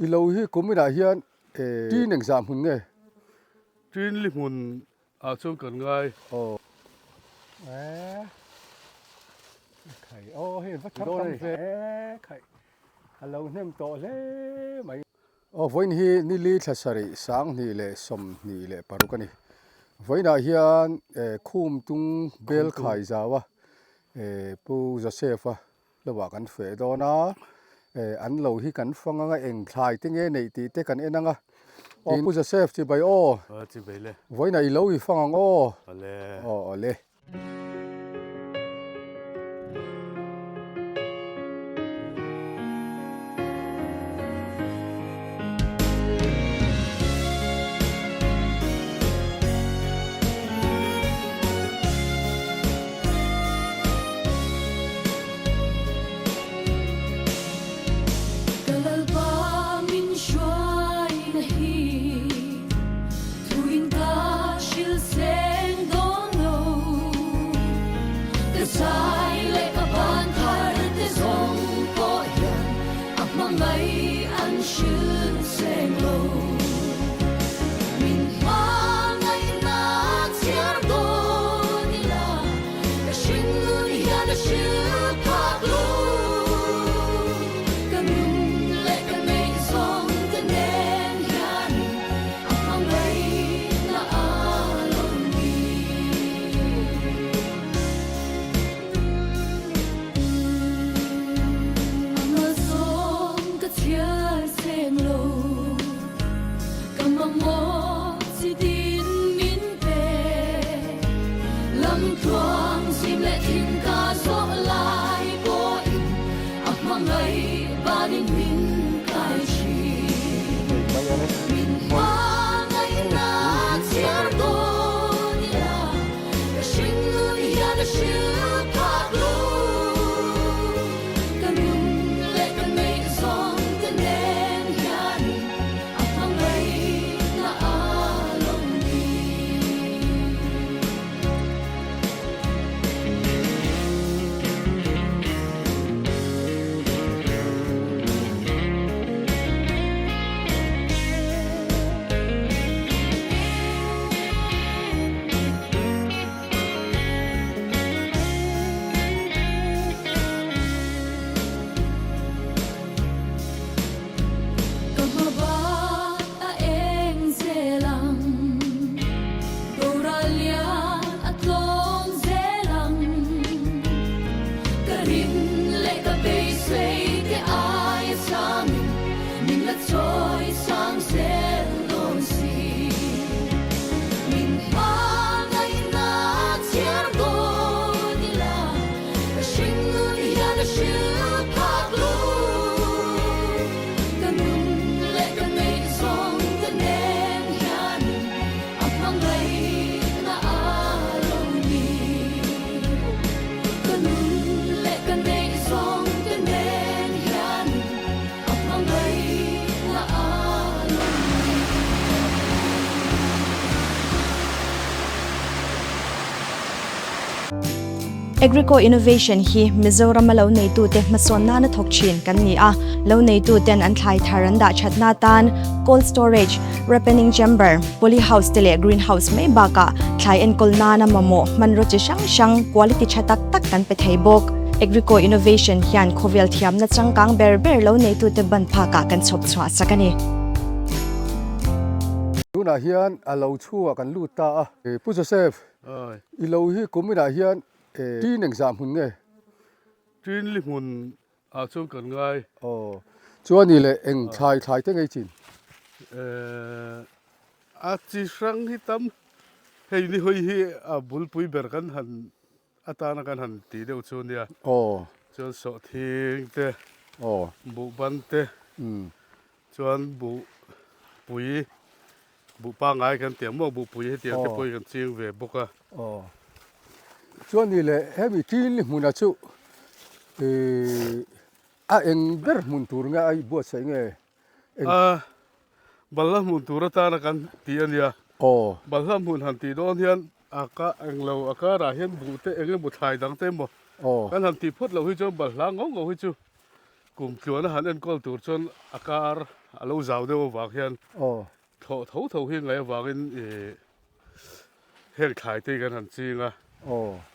I lo hi kum inah hian tin engzah hmun nge? Tin li hmun ah chuan kan ngai. Aw. Eh. Khai aw hei va thar tam ve. Eh khai. A lo hnem tawh hle mai. Aw vawiin hi nili thla sarih 2026 a ni. Vawiinah hian khum tung bel khai zau a Pu Joseph-a Lovah kan feh dawn a, an lo hi kan fang anga eng thlai te nge neih tih te kan en anga. Aw Pu Joseph chibai aw. Aw chibai le. Vawiinah i lo i fang ang aw. Awle. Aw awle. Ka Lalpa min hruaina hi thuin ka hrilh seng dawn lo. Ka zai leh ka ban thar te zawng pawh hian a hmangaih an hrilh seng lo. Min hmangaihna chhiar dawn ila. Ka hringnun hian a hrilh phak lo. Ka nun leh ka neih zawng te nen hianin a hmangaihna a lo ni. A malsawm ka chhiar cheng lo. Ka mamawh chi tin min pe. Lam tluang zim leh thing ka zawh lai pawhin a hmangaih banin min kai thin. Min hmangaihna chhiar dawn ila ka hringnun hian a hrilh phak lo. Ka nun leh ka neih zawng te nen hianin a hmangaihna a lo ni. Ka hma bak a eng zel ang, boral lian a tlawm zel ang. Ka rin leh ka beisei te aia sangin min la chawi sang zel dawn si. Min hmangaihna chhiar dawn ila, ka hringnun hian a hrilh phak lo. Ka nun leh ka neih zawng te nen hianin a hmangaihna a lo ni. Ka nun leh ka neih zawng te nen hianin a hmangaihna a lo ni. Agrico Innovation hi Mizorama lo neitute hmasawn nana thawk thin kan ni a, lo neituten an thlai thar an dah thatna atan cold storage, ripening chamber, poly house te leh green house mai bakah thlai enkawl nana mamawh hmanraw chi hrang hrang quality tha tak tak kan pe thei bawk. Agrico Innovation hian khawvel thiamna changkang ber ber lo neitute ban phakah kan chhawp chhuah sak a ni. Tunah hian a lo chhungah kan lut ta a. Pu Joseph, i lo hi kum inah hian tin engzah hmun nge? Tin li hmun ah chuan kan ngai. Aw, chuan i leh eng thlai thlai te ngei chin? A chi hrang hi tam, hei ni hawi hi a bulpui ber kan han atana kan han tih deuh chu nia. Aw. Chuan sawhthing te, Aw. buhban te, Chuan buh pui, buh pangngai kan ti ang maw, buh pui hetiang te pawhin kan ching ve bawk a. Aw. Chuan ni leh hemi Chinli hmuna chu ih a eng ber hmun tur nge a buatsaih nge? Eng. A, balhla hmun tur atana kan ti a nia. Aw. Balhla hmun han tih dawn hian a ka eng lo a karah hian buh te eng emaw thlai dang te emaw Aw. kan han tih phawt loh hi chuan balhla ngau ngau hi chu Kum tluana han enkawl tur chuan a kar. a lo zau deuh avang hian thlawh tho tho hi ngaih avangin ih heng thlai te hi kan han ching a,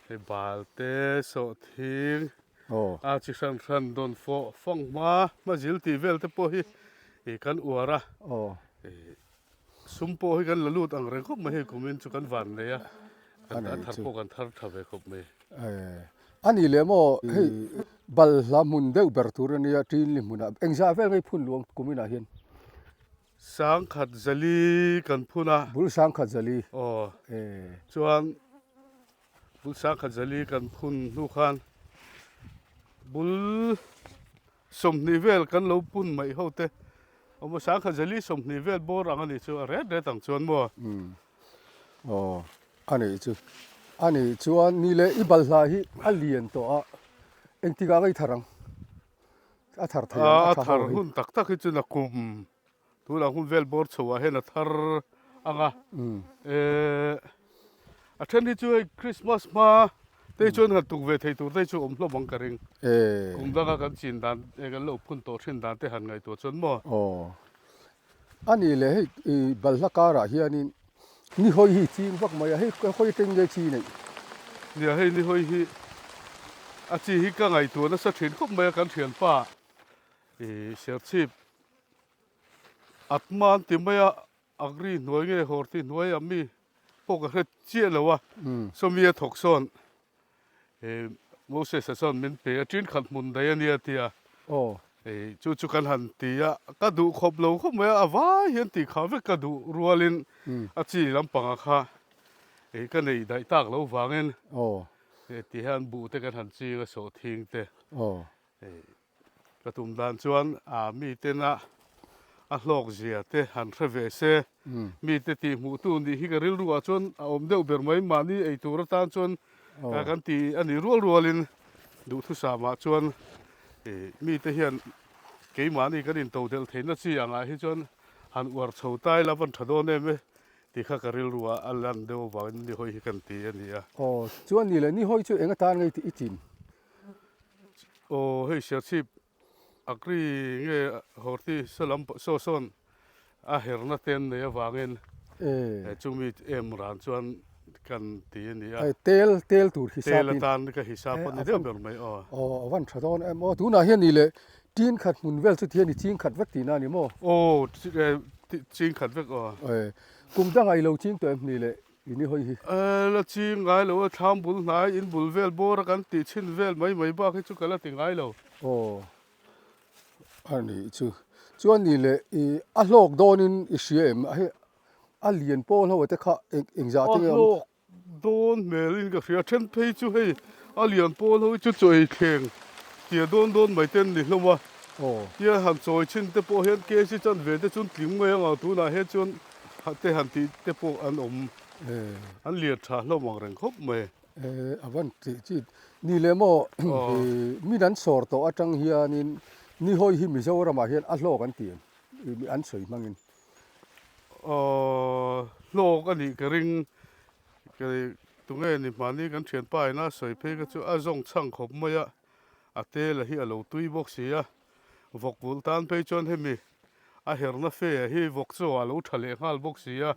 hei bal te, sawhthing, a chi hran hran dawn fawh fang hma hma zil tih vel te pawh hi ih kan uar a, ih sum pawh hi kan la lut ang reng khawp mai hei kumin chu kan van nei a, a thar pawh kan thar tha ve khawp mai. A nih leh maw hei balhla hmun deuh ber tur a nia Tinli hmunah engzah vel ngei phun luang kuminah hian? Sangkhat zali kan phun a. Bul sangkhat zali. Aw. Chuan bul sangkhat zali kan phun hnu khan bul 20 vel kan lo pun mai ho te awm a sangkhat zali 20 vel bawr ang a nih chu a ret ret ang chuan maw? Aw a nih chu a nih chuan ni leh i balhla hi a lian tawh a engtikah ngei thar ang a thar thei ang a thar hun tak tak hi chu nakum tunah hun vel bawr chho ah hian a thar ang a eh a then hi chu hei Christmas hma te hi chuan han tuk ve thei tur te hi chu awm hlawm ang ka ring kum danga kan chin dan kan lo phun tawh thin dan te han ngaihtuah chuan maw. A nih leh hei i balhla karah hianin nihawi hi ching vak mai a, hei hawi atang nge chi neih? Nia hei nihawi hi a chi hi ka ngaihtuah nasa thin khawp mai a kan thianpa i serchhip Atma an ti mai a, Agri hnuai nge Horti hnuai a mi pawh ka hre chiah lo a, sawmi a thawk sawn He Moses-a chuan min pe a, ṭin khat hmun daih a nia tia. Hei chu chu kan han ti a, ka duh khawp lo khawp mai a, a vai hian tih khah vek ka duh rualin a chi lampangah kha hei ka nei daih tak lo vangin ti hian buh te kan han ching a, sawhthing te. Ka tum dan chuan a mitena a hlawk zia te han hre ve se, mite tih hmuh tu nih hi ka rilru ah chuan a awm deuh ber mai, mahni ei tur atan chuan kan ti a nih rual rualin duhthusam ah chuan mite hian keimahni kan into delh theihna chi angah hi chuan han uar chho ta ila van tha dawn em e tih kha ka rilru ah a lan deuh avangin nihawi hi kan ti a ni a. Aw, chuan ni le, nihawi chu eng atan ngei tih i chin? Aw hei Serchhip Agri nge Horti saw lam saw sawn a herna te an nei avangin chumi em ran chuan kan ti a ni a. Tel tel tur hisap in. Tel atan ka hisap a ni deuh ber mai aw. Aw a van tha dawn em aw tunah hian ni leh tin khat hmun vel chu tihian i ching khat vek tihna a ni maw? Aw ching khat vek aw. Kum dangah i lo ching tawh em ni leh I ni hawi hi. La ching ngai lo a, thlam bul hnai in bul vel bawr a kan tih chhin vel mai mai bak hi chu ka la ti ngai lo. Aw, a nih chu. Chuan ni leh i a hlawk dawnin i hria em? Hei a lian pawl ho te kha eng engzah te nge awm? A hlawk dawn hmelin ka hria. Then phei chu hei a lian pawl ho hi chu chaw ei thleng tia dawn dawn mai te an ni hlawm a. Tia han chawi chhin te pawh hian kc chanve te chu an tling mai ang a, tunah hian chuan te han tih te pawh an awm, an lian tha hlawm ang reng khawp mai. A van tih chi ni leh maw min an sawr tawh atang hianin Nihawi hi Mizoramah hian a hlawk an ti em? An sawi hmangin. Hlawk a nih ka ring, tunge ni hmani kan thianpa ina sawi phei kha chu a zawng chhang khawp mai a, a tel hi a lo tui bawk si a. Vawk vulh tan phei chuan hemi a herna fe ah hi vawk chaw a lo tha leh nghal bawk si a,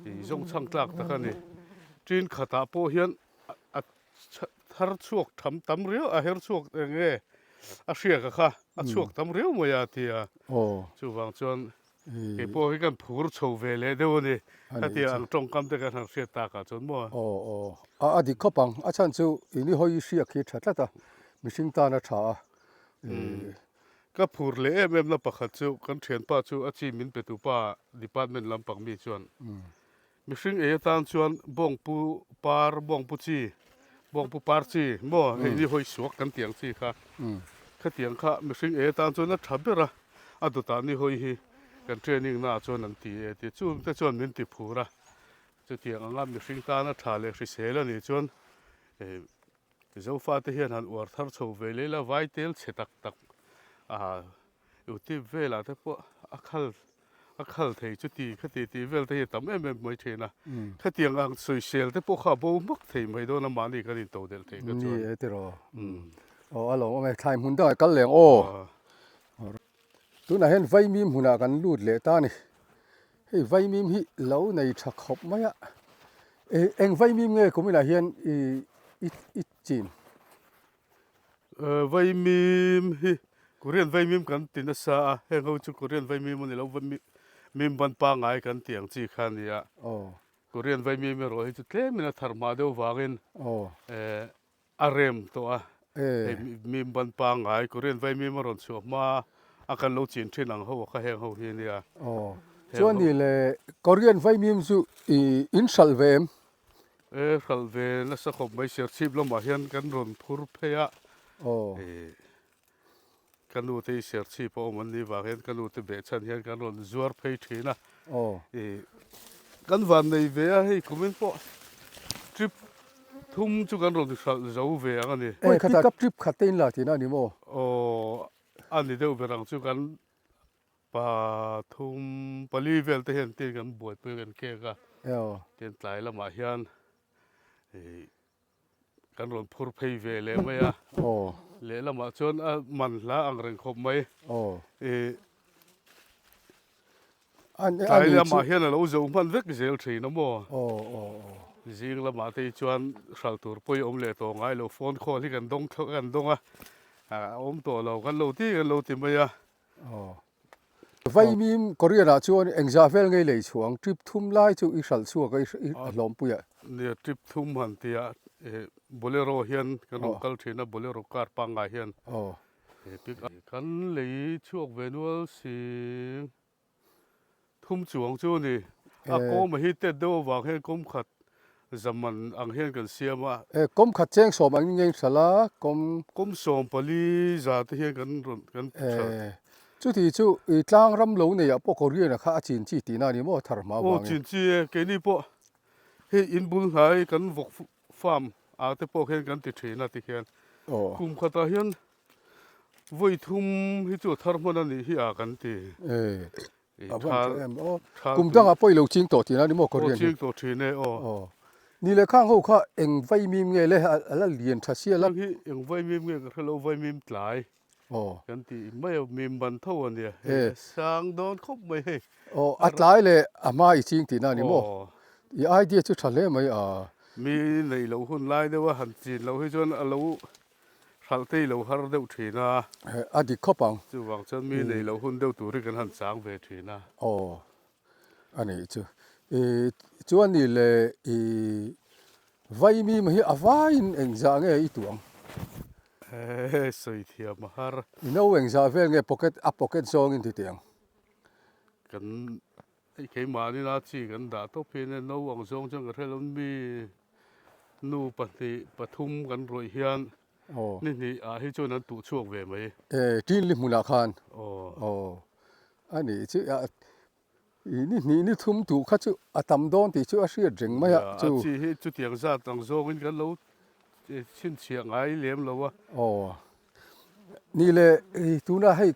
ih zawng chhang tlak tak a ni. Tin khatah pawh hian a thar chhuak tham tam riau, a her chhuak eng nge a hriak a kha a chhuak tam riau mai a ti a, chuvang chuan kei pawh hi kan phur chho ve leh deuh a ni, hetiang ang tawngkam te kan han hriat takah chuan maw. Aw aw, a dik khawp ang, a chhan chu ini hawi hriak hi tha tlat a, mihring tan a tha a, Ka phur leh em em na pakhat chu kan thianpa chu a chi min pe tupa department lampang mi chuan mihring ei atan chuan bawngpu par bawngpu chi bawngpu par chi maw hei ni hawi suak kan tih ang chi kha khatiang kha mihring ei atan chuan a tha ber a a dawtah ni hawi hi kan training naah chuan an ti e tih chung te chuan min ti phur a chutiang anga mihring tana tha leh hrisel a nih chuan Zofate hian han uar thar chho ve leh ila vai tel chhe tak tak a utip velah te pawh a khal a khal thei chuti khati tih vel te hi a tam em em mai thin a khatiang ang sawisel te pawh kha a bo hmak thei mai dawn a mahni kan into delh theih kha chuan. Ni e tiraw aw a lawm awm e thlai hmun dangah kal leng aw. Tunah hian vaimim hmunah kan lut leh ta a ni. Hei vaimim hi lo nei tha khawp mai a. Eng vaimim nge kuminah hian i i chin? Vaimim hi Korean vaimim kan ti nasa a, heng ho chu Korean vaimim a ni lo, mim ban pangngai kan tih ang chi kha a ni a. Korean vaimim erawh hi chu tlemin a thar hma deuh vangin a rem tawh a, hei mim ban pangngai Korean vaimim a rawn chhuah hma a kan lo chin thin ang ho kha heng ho hi a nia. Aw, chuan ni le Korean vaimim chu i in hralh ve em? E hralh ve nasa khawp mai Serchhip lamah hian kan rawn phur phei a. Aw. Ka nu te hi Serchhip a awm an nih vang hian ka nu te behchhan hian kan rawn zuar phei thin a. Aw. I kan van nei ve a, hei kumin pawh trip thum chu kan rawn hralh zo ve ang a ni. Awi khat ah trip khat te in la tihna a ni maw? Aw, a ni deuh ber ang chu kan pathum pali vel te hian tin kan buaipui kan kek a. Aw. Tin tlai lamah hian i Kan rawn phur phei ve leh mai a. Aw. Lehlamah chuan a man hla ang reng khawp mai. Aw. I An tlai ani chu. lamah hian a lo zo hman vek zel thin a maw? Aw aw aw. Zing lamah te hi chuan hralh tur pawh i awm leh tawh ngai lo. Phone call hi kan dawng thlawh kan dawng a, a awm tawh lo. Kan lo ti kan lo ti mai a. Aw. Vaimim Korean ah chuan engzah vel ngei lei chhuang trip thum lai chu i hralh chhuak a i hlawmpui ah. Nia trip thum han ti a Bolero hian kan rawn kal thin a Bolero car pangngai hian pick up kan lei chhuak ve nual sing. Thum chuang chu a ni. A kawm a hi tet deuh avang hian kawm khat zaman ang hian kan siam a. E, kawm khat cheng sawm ang in ngeng hralh a, kawm. Kawm 14 za te hian kan rawn kan hralh. E, chuti chu i tlang ram lo nei ah pawh Korean a kha a chin chi tihna a ni maw thar hma Aw vangin. chin chi e, keini pawh hei in bul hnai kan vawk farm ah te pawh khian kan ti thin a tikhian Aw. kum khatah hian Vawi thum hi chu a thar hman a nih hi a kan ti. E, a van tha em aw. Kum dangah pawh i lo ching tawh thin a ni maw Korean hi? Aw ching tawh thin e aw. Aw. Ni leh khang ho kha eng vaimim nge le a la lian tha sia la. Heng hi eng vaimim nge ka hre lo vaimim tlai kan ti mai a mim ban tho a nia. Hei a sang dawn khawp mai hei. Aw a tlai leh a hma i ching tihna a ni maw? I idea chu tha hle mai a. Mi neih loh hun lai deuh a han chin loh hi chuan a lo Hralh te i lo har deuh thin a. A dik khawp ang. Chuvang chuan mi nei loh hun deuh tur hi kan han chang ve thin a. Aw, a nih chu. I chuan ni le i vaimim hi a vaiin engzah nge i tuang? He sawi thiam a har. I no engzah vel nge pocket a pocket zawngin ti teh ang? Kan Hei keimahni la chi kan dah tawp hi ania no ang zawng chuan ka hre lo mi nu pahnih pathum kan rawih hian ni hnih ah hi chuan an tuh chhuak ve mai. E Tinli hmunah khan aw a nih chu i ni hnih ni thum tuh kha chu a tam dawn tih chu a hriat reng mai a chu. A chi hi chutiang zat ang zawngin kan lo chhinchhiah ngai lem lo a. Aw Ni le tuna hei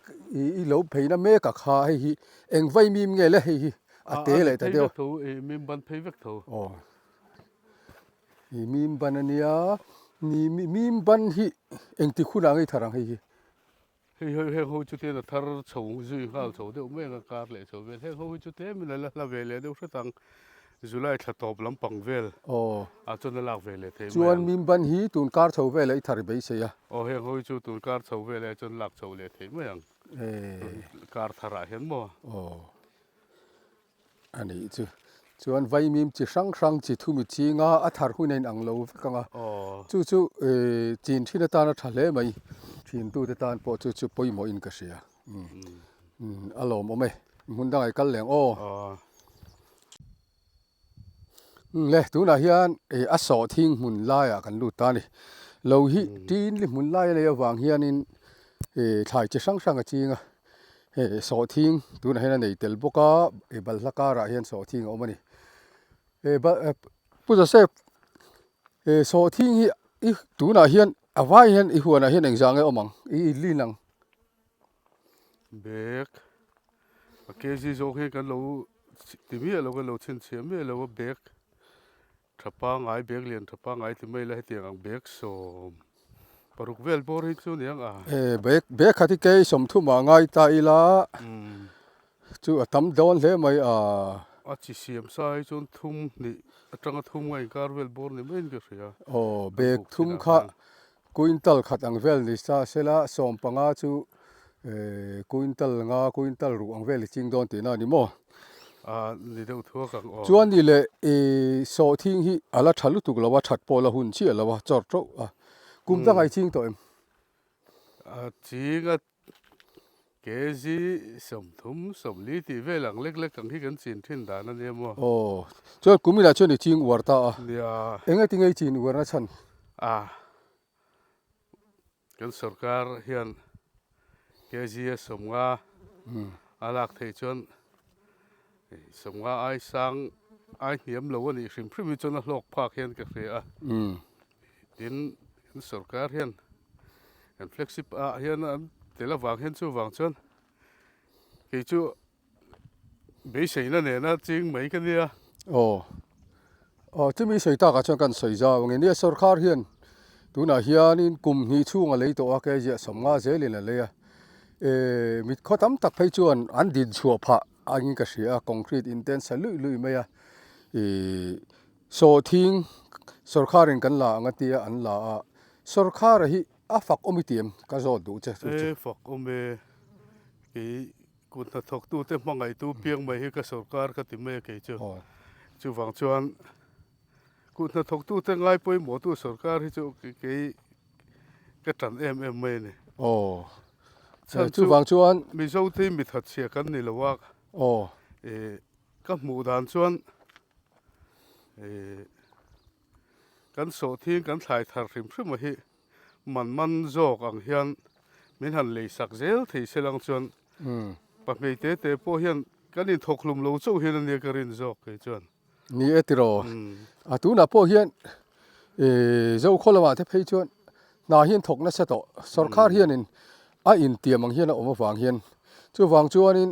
i lo pheina mek a kha hei hi eng vai mim nge le hei hi a te leh ta deuh. A tho mim ban phei vek tho. Aw i mim ban a nia ni mim ban hi engti hunah nge i thar ang hei hi. Hei hei heng ho chu tian a thar chho zui nghal chho deuh mai ang a kar leh chho vel heng ho hi chu tlemin a la hla ve leh deuh hret ang. July thla tawp lampang vel ah chuan a lak ve leh thei mai ang. Chuan Mimban hi tun kar chho velah i thar i beisei a. Aw heng ho hi chu tun kar chho velah chuan lak chho leh thei mai ang. Tun kar thar ah hian maw. Aw a nih chu. Chuan vaimim chi hrang hrang chi thumi chinga a thar hun a inang lo vek ang a. Chu chu chin thin atan a tha hle mai. Thintute tan pawh chu chu pawimawhin ka hria. Umm a lawmawm e hmun dangah i kal leh ang aw. Umm le tunah hian ih a sawhthing hmun laiah kan lut ta a ni. Lo hi tin li hmun lai a nei avang hianin ih thlai chi hrang hrang a ching a hei sawhthing tunah hian a nei tel bawk a ih balhla karah hian sawhthing a awm a ni. Ih Pu Joseph ih sawhthing hi i tunah hian a vai hian i huanah hian engzah nge awm ang i lin ang. Bag a kg zawk hi kan lo ti miah lo kan lo chhinchhiah miah lo a bag tha pangai bag lian tha pangai ti mai la hetiang ang bag sawm. Paruk vel bawr hi chu niang a. E bag bag khat hi kei 30 ah ngai ta ila chu a tam dawn hle mai a. A chi siam sa hi chuan thum hnih atanga thum nga inkar vel bawr ni maiin ka hria. Aw bag thum kha quintal khat ang vel ni sa sela 15 chu quintal nga quintal ruh ang vel i ching dawn tihna a ni maw? A ni deuh thuak ang aw. Chuan ni leh i sawhthing hi a la tha lutuk lo a, that pawh la hun chiah lo a, chawr teuh a. Kum dangah i ching tawh em? A ching a kg 30, 40 tih vel ang lek lek ang hi kan chin thin dan a nia maw? Aw, chuan kum inah chuan i ching uar ta a. Nia. Engati nge i chin uarna chhan? A. Kan sorkar hian kg a 50 a lak theih chuan 50 ai sang ai hniam lo a nih hrim hrim hi chuan a hlawk phak hian ka hria a. Tin, kan sorkar hian kan flagship ah hian an tel avang hian chuvang chuan kei chu Beiseina nena ching mai ka nia. Aw. Aw, chumi sawi takah chuan kan sawi zau ang e. Nia, sorkar hian tunah hianin kum hnih chhung a lei tawh a, kei ziah 50 zelin a lei a. E, mit khaw tam tak phei chuan an din chhuah phah angin ka hria a, concrete in te an sa luih luih mai a. E, sawhthing sorkarin kan la ang a tia an la a, sorkara hi a fak awm i ti em? Ka zawt duh che chu chu. E, fak awm e. Kei Kut hnathawktute hmangaihtu piang mai hi ka sorkar ka ti mai a kei chu. Chuvang chuan kut hnathawktute ngai pawimawhtu sorkar hi chu kei ka tan em em mai a ni. Aw. Chuvang chuan Mizote hi mi thatchhia kan ni lo a. Aw. Ka hmuh dan chuan kan sawhthing kan thlai thar hrim hrim a hi man man zawk ang hian min han lei sak zel thei se lang chuan pahmei te te pawh hian kan inthawk hlum lo chauh hian ania ka rin zawk kei chuan. Ni e tiraw, a tunah pawh hian Zokhaw lamah te phei chuan hna hian thawk nasa tawh, sawrkhar hianin a intiam ang hian a awm avang hian chuvang chuanin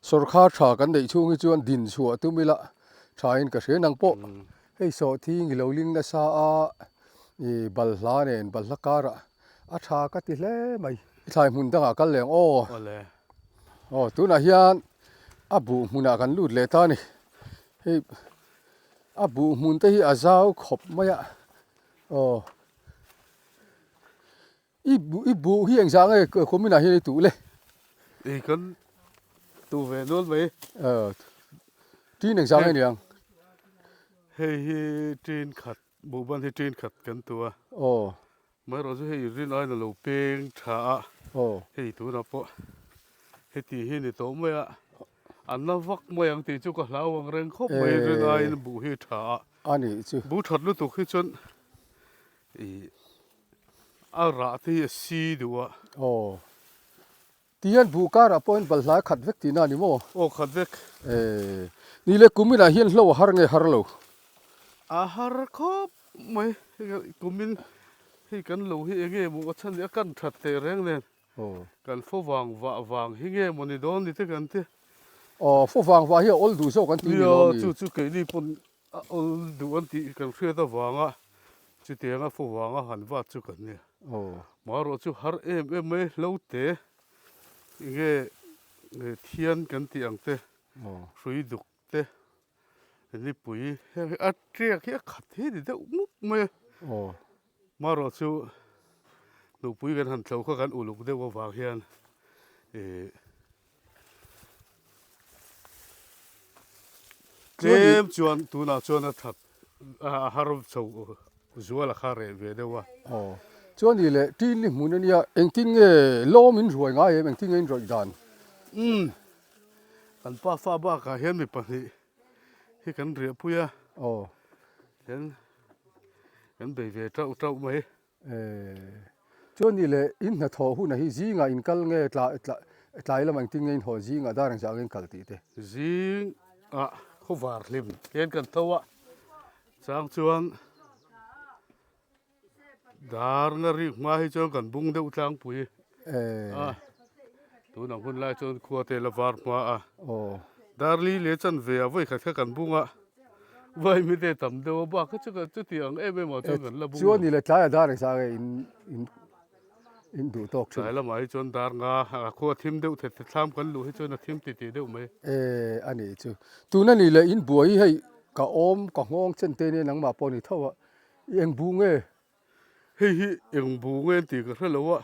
sawrkhar tha kan neih chhung hi chuan din chhuah tum ila thain ka hria nang pawh hei sawhthing i lo ling nasa a. I balhla nen balhla karah a tha ka ti hle mai. I thlai hmun dangah kal leh ang aw. Awle. Aw tunah hian a buh hmunah kan lut leh ta a ni. Hei a buh hmun te hi a zau khawp mai a. Aw. I buh i buh hi engzah nge kuminah hian i tuh le? I kan tuh ve nual mai. Aw tin engzah nge niang? Hei hi tin khat buh ban hi tin khat kan tuh a. Aw. Amaherawh chu hei rin aiin a lo peng tha a. Aw. Hei tunah pawh heti hi ni tawh mai a. An la vak mai ang tih chu ka hlau ang reng khawp mai rin aiin buh hi tha a. A nih chu. Buh that lutuk hi chuan i A rah te hi a si duh a. Aw. Ti hian buh karah pawhin balhla a khat vek tihna a ni maw? Aw khat vek. E. Ni le kuminah hian hlo a har nge har lo? A har khawp mai. Kumin hei kan lo hi enge maw a chhan ni a kan that teh reng nen. Aw. Kan fo vang vah vang hi nge maw ni dawn ni te kan ti. Aw fo vang vah hi a awl duh zawk an ti ni lo mi? Nia chu chu keini pawn A awl duh an tih kan hriat avanga chutianga fu vanga han vat chu kan nia. Marawh chu har em em mai hlo te enge thian kan tih ang te hrui duk te nipui heng hi a tiak hi a khat hi ni deuh mup mai a. Marawh chu nupui kan han tlo kha kan uluk deuh avang hian ih Tlem chuan tunah chuan a that a har chho zual a kha reh ve deuh a. Aw. Chuan ni leh tin ni hmun ania engtin nge lawm in ruai ngai em engtin nge in rawih dan? Umm. Kan pa fa bakah hian mi pahnih hi kan riahpui a. Aw. Hian kan bei ve tauh tauh mai. Chuan ni leh in hnathawh hunah hi zingah in kal nge tlai lamah engtin nge in haw zingah dar engzah nge in kal tih te? Zingah khawvar hlim hian kan tho a, chang chuan dar nga rik hma hi chuan kan bung deuh tlangpui a, tunang hun lai chuan khua te la var hma a, dar li leh chanve ah vawikhat kha kan bung a. Vai mite tam deuh a bak kha chu ka chuti ang em em ah chuan kan la bung lo. Chuan ni le tlai a dar engzah nge in in. In duh tawk thin. Tlai lamah hi chuan dar nga a khua thim deuh thet thet thlam kan luh hi chuan a thim ti tih deuh mai. E a nih chu. Tuna ni leh in buai hi hei ka awm ka nghawng chen te nia nangmah pawh ni tho a. I eng bu nge? Hei hi eng bu nge an tih ka hre lo a.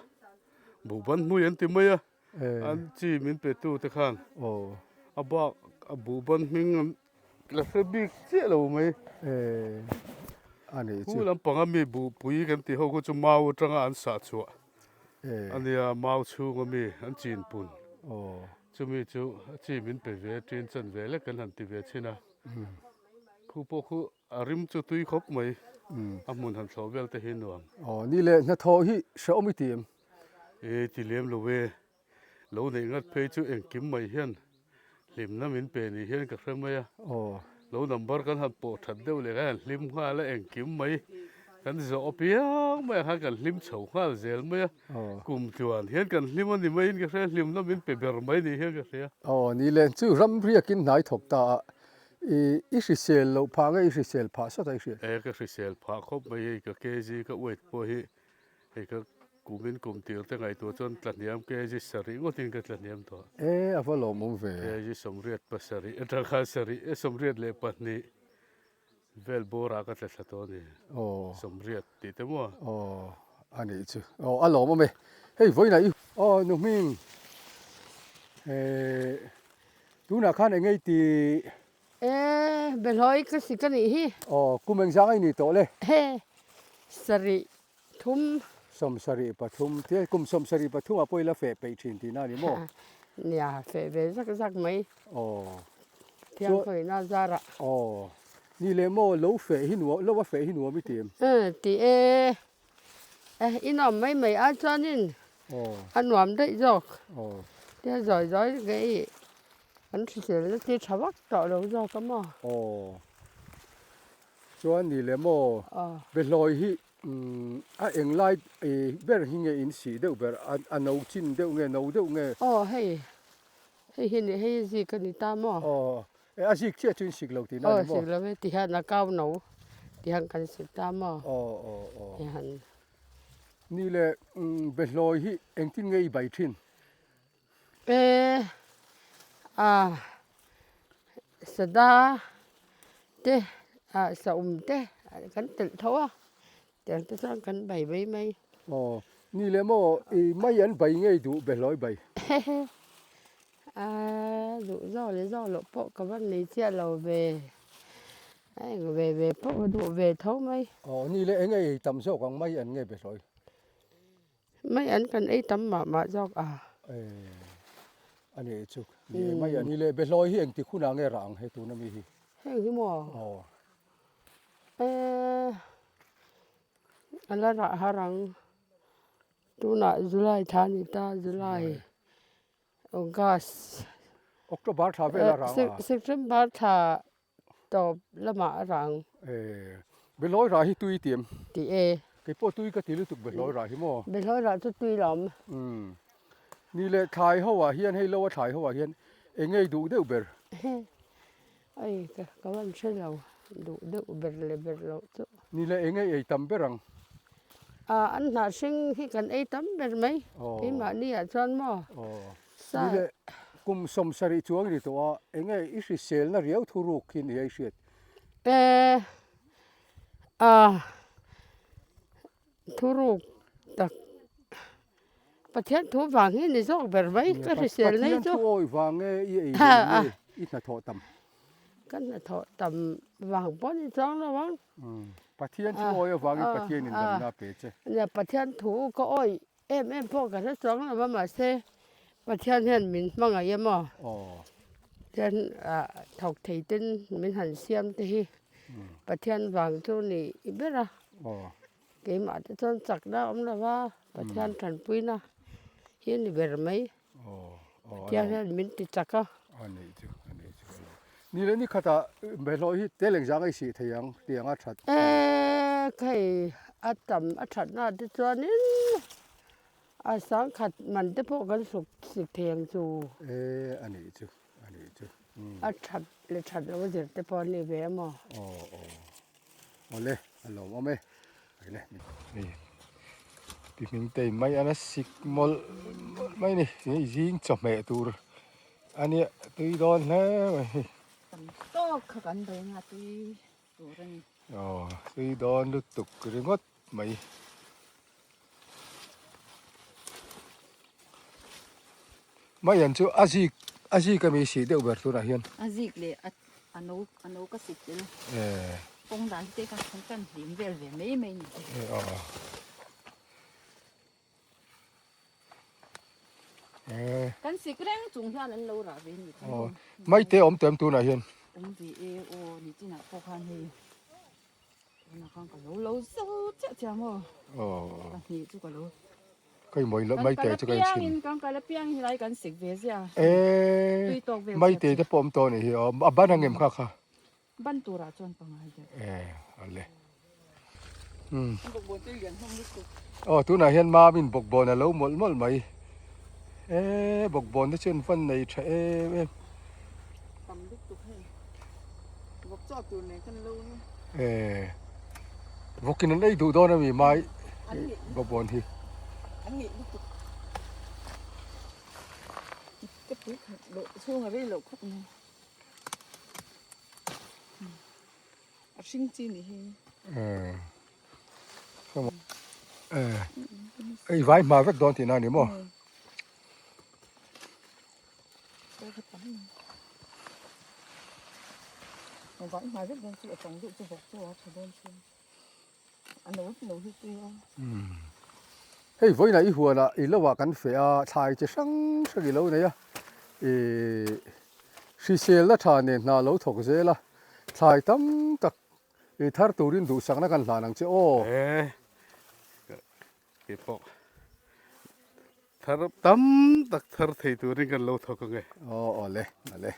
Buhban hmui an ti mai a. An chi min pe tu te khan a bak a buhban hming an la hre bik chiah lo mai. Khu lampang a mi buhpui kan tih ho khu chu mau atanga an sah chhuah a nia mau chhung a mi an chin pun chumi chu a chi min pe ve tin chan ve lek kan han ti ve thin a khu pawh khu A rim chu tui khawp mai, a hmun han thlawh vel te hi nuam. Aw ni le, hnathawh hi hrehawm i ti em? E ti lem lo e, lo neih ngat phei chu engkim mai hian hlimna min pe ni hian ka hre mai a. Aw. Lo number kan han pawh that deuh leh khan han hlim nghal a, engkim mai kan zawh apiang mai ah khan kan hlim chho nghal zel mai a. Aw. Kum tluan hian kan hlim a ni maiin ka hria, hlimna min pe ber mai ni hian ka hria. Aw ni le, chu ram riakin hnai thawk ta a, I i hrisel loh phah nge i hrisel phah sawt a i hriat? E ka hrisel phah khawp mai hei ka kg ka weight pawh hi hei ka kumin kum tir te ngaihtuah chuan tlahniam kg sarih ngawtin ka tlahniam tawh. E a va lawmawm ve. Kg 87 atang khan sarih e 82 vel bawrah ka tla thla tawh a ni. Aw. 80 tih te maw? Aw a nih chu. Aw a lawmawm e. Hei vawiinah i aw nu hming e Tunah khan eng ei ti? E, Behlawi ka sik a nih hi. Aw, kum engzang a i nih tawh le? He, sarih thum. 73, tia kum 73 ah pawh i la feh peih thin tihna a ni maw? Nia, feh ve zak zak mai. Aw. Thiangkhawihna zarah. Aw, ni leh maw, lo feh hi nuam, lo a feh hi nuam i ti em? E, ti e. E, i nuam mai mai a chuanin a nuam daih zawk. Tia zawi zawi nge i an hriselna chi tha vak tawh lo zawk a maw? Aw, chuan ni le maw? Behlawi hi a eng lai ber hi nge in sih deuh ber? A no chin deuh nge, no deuh nge? Aw, hei, hei hi ni, hei hi zik a ni ta maw? Aw, E a zik chiah chu in sik lo tihna a ni maw? Aw sik lo e, tihian a kau no tihian kan sik ta maw? Aw aw aw. Tihian. Ni le Behlawi hi engtin nge i bai thin? E a sada te a saum te kan telh tho a, tiang te chuan kan bai mai mai. Aw ni le maw i mai an bai ngei duh Behlawi bai? A duh zawk leh zawk loh pawh ka va nei chiah lo ve, a eng ve ve pawh ka duh ve tho mai. Aw ni le eng ei tam zawk ang mai an nge be hlawi? Mai an kan ei tam mah mah zawk a. E a ni chu ni e mai an ni le be hlawi hi engtik hunah nge rah ang he tuna mi hi? Heng hi maw? Aw. E a la rah har ang, tunah July thla a ni ta July. August October thla vel a rang a. September thla tawp lamah a rang. Eh, Behlawi rah hi tui i ti em? Ti e. Kei pawh tui ka ti lutuk Behlawi rah hi maw? Behlawi rah chu tui lo awm. Umm. Ni leh thlai ho ah hian hei lo a thlai ho ah hian eng nge i duh deuh ber? Ai ka ka van hre lo duh deuh ber leh ber loh chu. Ni leh eng ei ei tam ber ang? Ah an hnah hring hi kan ei tam ber mai keimahni ah chuan maw. Sa. Ni leh kum 70 chuang i ni tawh a eng nge i hriselna riau thuruk hi ni a i hriat? Eh ah thuruk tak. Pathian thu vang hi ni zawk ber mai ka hrisel nei chu. Pathian thu awi vang nge i ei ve nge i hnathawh tam? Ka hnathawh tam vang pawh ni chuang lo ang. Pathian thu awi avangin Pathianin damna a pe che. Nia Pathian thu ka awi em em pawh ka hre chuang lo va mahse Pathian hian min hmangaih em aw. Pathian thawk thei ten min han siam te hi Pathian vang chu ni ber a. Keimah te chuan chakna a awm lo va, Pathian tanpuina hi a ni ber mai. Pathian hian min ti chak a. A nih chu, a nih chu. Ni leh ni khatah bawlhhlawh hi tel engzah nge i sih thei ang tiang a that? E, hei a tam a thatna te chuanin a sangkhat man te pawh kan suk sik thei ang chu. E, a nih chu, a nih chu. A that leh that loh a zir te pawh a ni ve a maw? Aw, aw. Awle, a lawmawm e. Hei le. Hei. Pi Hmingtei mai an a sik mawlh mawlh mai a ni. Hei zing chawhmeh tur a nia tui dawn hle mai hi. Tam tawk kha kan bei anga tui tur a ni. Aw tui dawn lutuk ringawt mai. Mai an chu a zik a zik ami sih deuh ber tunah hian. A zik leh a a no a no ka sik tel. Eh. Kawng dan hi te kha kan tan hlim vel ve mai mai ni. Eh aw. Eh. Kan sik reng chung hian an lo rah ve ni. Aw. Mai te awm tem tunah hian. Awm ve e aw ni chinah pawh khan hei. Tunah khan ka lo lo zo chiah chiah maw? Aw. Pahnih chu ka lo. Ka inmawih loh maite chu ka inchhin. Kan kal apiangin helai kan sik ve ziah. Eee. Tui tawk vel Maite te pawh awm tawh anih hi aw. A ban ang em kha kha? Ban turah chuan ka ngai deuh. Eee ale. Umm. Bawkbawn te lian hlawm lutuk. Aw tunah hian Mamin bawkbawn a lo mawlh mawlh mai. Eee bawkbawn te chuan van nei tha em em. Tam lutuk hei. Vawk chaw tur nen khan lo ni. Eee vawkin an ei duh dawn ami mai bawkbawn hi. An ngeih lutuk. Ka pui khat loh chhung a rei loh khawp mai. A hring chi ni hi. Eee ei vai hma vek dawn tihna a ni maw? Hei vawiinah i huanah i lo ah kan feh a, thlai chi hrang hrang i lo nei a, ihh hriselna tha nen hna lo thawk zel a, thlai tam tak i thar turin duhsakna kan hlan ang che aw. Kei pawh thar tam tak thar thei turin kan lo thawk ang e. Aw aw le, a le.